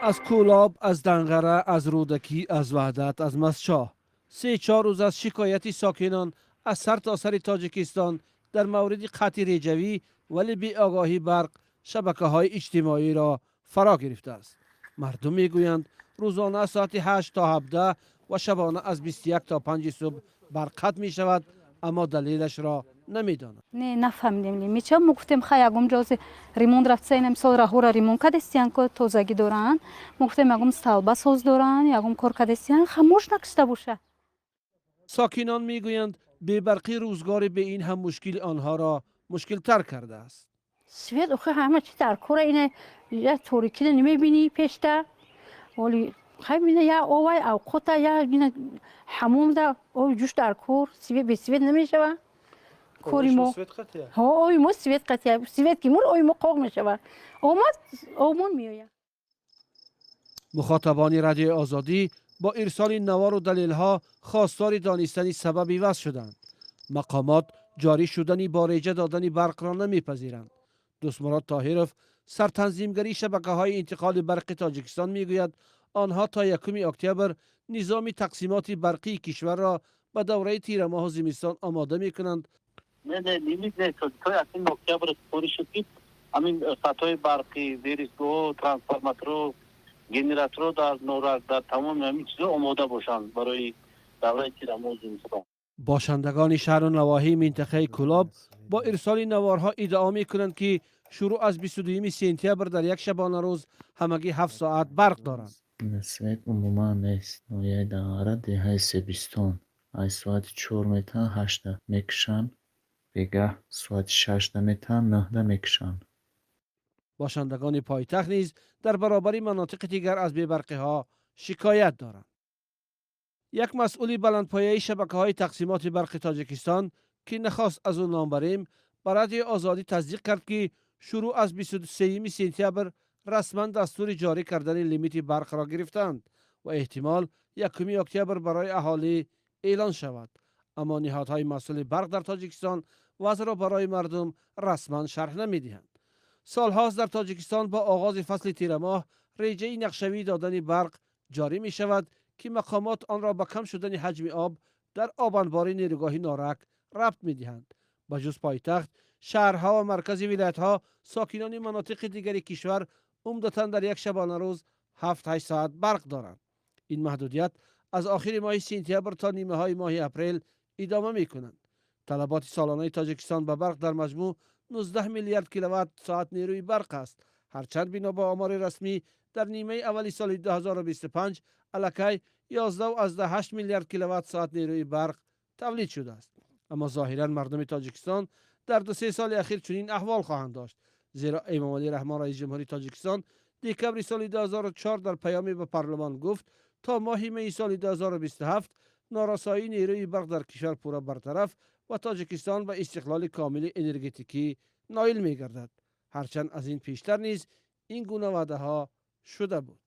Аз Кӯлоб, аз Данғара, аз Рӯдакӣ, аз Ваҳдат, аз Мастчоҳ. 3-4 рӯз аз шикояти сокинон аз сартосари Тоҷикистон дар мавриди қатъи реҷавӣ, вале беогоҳии барқ шабакаҳои иҷтимоиро фаро гирифтааст. Мардум мегӯянд, рӯзона аз соати 8 то 17 ва шабона аз 21 то 5 субҳ барқ қатъ мешавад, аммо далелашро намедонанд. Не, нафаҳмидем лимитча. Мо гуфтем, хай, ягон ҷози ремонт рафта, ина мисол раҳора ремонт кадестиян, ко тозагӣ доранд. Мо гуфтем, ягон столба соз доранд, ягон кор кадестиян, хамош накишта боша. Сокинон мегӯянд, бебарқӣ рӯзгори бе ин ҳам мушкили онҳоро мушкилтар кардааст. Свет охи ҳама чи дар кора. Ина я торикида намебинӣ пешта, оли хай бина, я овай авқота, я бина ҳамомда оби ҷӯш дар кор. Свет бе свет намешава кори мо. Ҳо, оби мо свет қатия. Свет ки мур, оби мо қоқ мешава. Омад, обмон меояд. Мухотабони Радиои Озодӣ бо ирсоли навору далелҳо хостори донистани сабаби вазъ шуданд. Мақомот ҷорӣ шудани бо реҷа додани барқро намепазиранд. Дӯстмурод Тоҳиров, сартанзимгари шабакаҳои интиқоли барқи Тоҷикистон, мегӯяд, онҳо то 1 октябр низоми тақсимоти барқии кишварро ба давраи тирамоҳу зимистон омода мекунанд. Не, не, лимит не. То 1 октябр супориш шуд, ки ҳамин хатҳои барқӣ, зеристгоҳо, трансформаторо, генераторо дар Норак, дар тамоми ҳамин чизо омода бошанд барои давраи тирамоҳу зимистон. Бошандагони шаҳру навоҳии минтақаи Кӯлоб бо ирсоли наворҳо иддао мекунанд, ки шурӯъ аз 22 сентябр дар як шабонарӯз ҳамагӣ 7 соат барқ доранд. Свет умуман нест. Ноҳияи Данғара, деҳаи Себистон. Аз соати 4 метаҳанд, 8-да мекушанд, бегаҳ соати 6-да метаҳанд, 9-да мекушанд. Бошандагони пойтахт низ дар баробари манотиқи дигар аз бебарқиҳо шикоят доранд. Як масъули баландпояи шабакаҳои тақсимоти барқи Тоҷикистон, ки нахост аз ӯ ном барем, ба Радиои Озодӣ тасдиқ кард, ки шурӯъ аз 23 сентябр расман дастури ҷорӣ кардани лимити барқро гирифтаанд ва эҳтимол 1 октябр барои аҳолӣ эълон шавад, аммо ниҳодҳои масъули барқ дар Тоҷикистон вазъро барои мардум расман шарҳ намедиҳанд. Солҳост, дар Тоҷикистон бо оғози фасли тирамоҳ реҷаи нақшавии додани барқ ҷорӣ мешавад, ки мақомот онро ба кам шудани ҳаҷми об дар обанбори нерӯгоҳи Норак рабт медиҳанд. Ба ҷуз пойтахт, шаҳрҳо ва маркази вилоятҳо, сокинони манотиқи дигари кишвар умдатан дар як шабонарӯз 7-8 соат барқ доранд. Ин маҳдудият аз охири моҳи сентябр то нимаҳои моҳи апрел идома мекунанд. Талаботи солонаи Тоҷикистон ба барқ дар маҷмӯъ 19 миллиард киловатт соат нерӯи барқ аст. Ҳарчанд бино ба омори расмӣ дар нимаи аввали соли 2025 аллакай 11,8 миллиард киловатт соат нерӯи барқ тавлид шудааст, аммо зоҳиран мардуми Тоҷикистон дар 2-3 соли ахир чунин аҳвол хоҳанд дошт, зеро Эмомалӣ Раҳмон, раиси ҷумҳури Тоҷикистон, декабри соли 2004 дар паёме ба парлумон гуфт, то моҳи майи соли 2027 норасоии нерӯи барқ дар кишвар пурра бартараф ва Тоҷикистон ба истиқлоли комили энергетикӣ ноил мегардад. Ҳарчанд аз ин пештар низ ин гуна ваъдаҳо шуда буд.